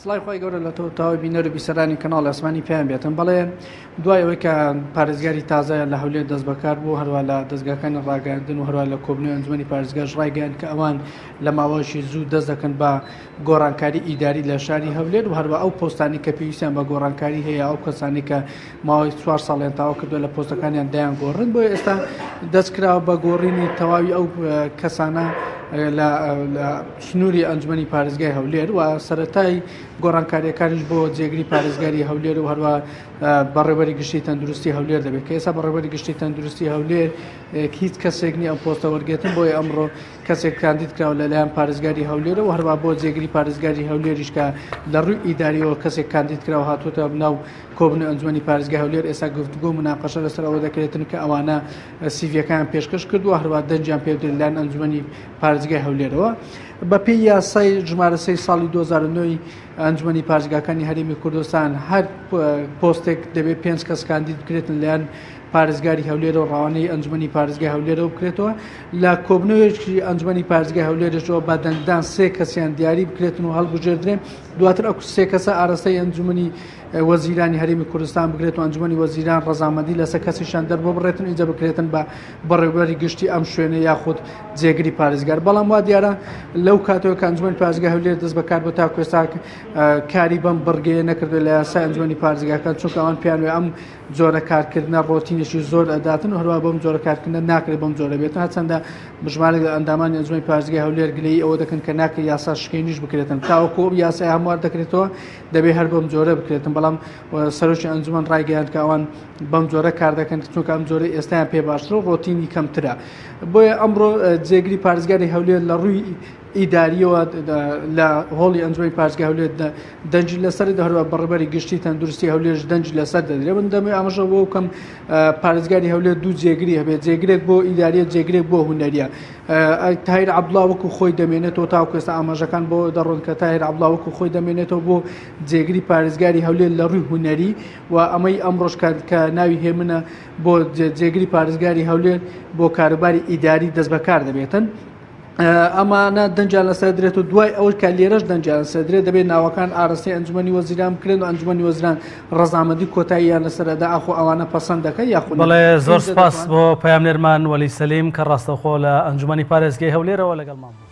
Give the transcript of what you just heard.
سڵاوی خوای گەورە لە تۆ و تەواوی بینەر و بیسەرانی کەناڵی ئاسمانی پەیام بێتن. بەڵێ دوای ئەوەی کە پارێزگاری تازە لە هەولێر دەست بەکار بوو هەروە لە دەزگاکانی ڕاگەیاندن و هەروە لە کۆبنەوەی ئەنجومەنی پارێزگاش ڕایگەیاند کە ئەوان لە ماوەیەکی زوو دەست دەکەن بە گۆڕانکاری ئیداری لە شاری هەولێر و هەروە ئەو پۆستانی کە پێویستیان بە گۆڕانکاری هەیە ئەو کەسانی کە ماوەی چوار ساڵیان تەواو کردووە لە پۆستەکانیان دەیان گۆڕن بۆیە ئێستا دەست کراوە بە گۆڕینی تەواوی ئەو کەسانە لە سنووری ئەنجومەنی پارێزگای هەولێر و سەرەتای گۆڕانکاریەکانیش بۆ جێگری پارێزگاری هەولێر و هەروە بەڕێوەری گشتی تەندروستی هەولێر دەبێت کە ئێستا بەڕێوەری گشتی تەندروستی هەولێر هیچ کەسێک نیە ئەم پۆستە وەرگێتن بۆیە ئەمڕۆ کەسێک کاندید کراوە لەلایەن پارێزگاری هەولێرەوە هەروە بۆ جێگری پارێزگاری هەولێریش کە لە ڕووی ئیداریەوە کەسێک کاندید کراوە هاتووەتە ناو کۆبوونەوەی ئەنجومەنی پارێزگای هەولێر ئێستا گفتوگۆ و مناقەشە لەسەر ئەوە دەکرێتن کە ئەوانە سیڤیەکان پێشکەش کردووە هەروە دەنگیان پێ بدرێت لەلایەن ئەنجومەنی پارێزگای هەولێرەوە بەپێی یاسای ژمارە سێی ساڵی 2009 ئەنجومەنی پارێزگاکانی هەرێمی کوردستان هەر پۆستێک دەبێت پێنج کەس کاندید بکرێتن لەلایەن پارێزگاری هەولێرەوە ڕەوانەی ئەنجومەنی پارێزگای هەولێرەوە بکرێتەوە لە کۆبنەوەیەکی ئەنجومەنی پارێزگای هەولێرەوە بە دەنگدان سێ کەسیان دیاری بکرێتن و هەڵبژێردرێن دواتر ئەو سێ کەسە ئاراستەی ئەنجومەنی وەزیرانی هەرێمی کوردستان بکرێت و ئەنجومەنی وەزیران ڕەزامەندی لەسەر کەسیشان دەرببڕێتن ئینجا بکرێتن بە بەڕێوبەری گشتی ئەم شوێنە یاخود جێگری پارێزگار بەڵام وا دیارە لەو کاتەوە کە ئەنجومەنی پارێزگای هەولێر دەست بەکار بۆ تاکو ئێستا کاری بەم بڕگەیە نەکردو لە یاسای ئەنجومەنی پارێزگاکان چونکە ئەوان پێیان وایە ئەم جۆرە کارکردنە ڕۆتینێکی زۆر ئەداتن و هەروە بەم جۆرە کارکردنە ناکرێت بەم جۆرە بێتن هەرچەندە ژمارێک لە ئەندامانی ئەنجومەنی پارێزگای هەولێر گلەیی ئەوە دەکەن کە ناکرێت یاسا شکێنیش بکرێتن تاوەکو ئەو یاسای هەموار دەکرێتەوە دەبێت هەر بەم جۆرە بکرێتن بەڵام سەرۆکی ئەنجومەن ڕایگەیاند کە ئەوان بەم جۆرە کار دەکەن چونکە ئەم جۆرەی ئێستایان پێ باشترە و ڕۆتینی کەمترە بۆیە ئەمڕۆ جێگری پارێزگاری هەولێر لە ڕووی ئیداریەوە لە هۆڵی ئەنجومەنی پارێزگای هەولێر دەنگی لەسەر هەروە بەڕێوەبەری گشتی تەندروستی هەولێرش دەنگی لەسەر دەدرێت من دەمەوێت ئاماژە بۆ بکەم پارێزگاری هەولێر دوو جێگری هەبێت جێگرێک بۆ ئیداریە جێگرێک بۆ هونەریە تاهیر عەبدوڵا وەکو خۆی دەمێنێتەوە تاوەکو ئێستا ئاماژەکان بۆ دەڕۆن کە تاهیر عەبدوڵا وەکو خۆی دەمێنێتەوە بۆ جێگری پارێزگاری هەولێر لە ڕووی هونەری و ئەمەی ئەمڕۆش کە ناوی هێمنە بۆ جێگری پارێزگاری هەولێر بۆ کاروباری ئیداری دەست بەکار دەبێتن. ئەمانە دەنگیان لەسەر درێت و دوای ئەوەی کە لێرەش دەنگیان لەسەر درێت دەبێت ناوەکان ئاراستەی ئەنجومەنی وەزیران بکرێن و ئەنجومەنی وەزیران ڕەزامەندی کۆتاییان لەسەر ئەدا ئاخۆ ئەوانە پەسەند دەکەن یاخود نا. بەڵێ زۆر سوپاس بۆ پەیامنێرمان وەلی سەلیم کە ڕاستەوخۆ لە ئەنجومەنی پارێزگەی هەولێرەوە لەگەڵمان بوو.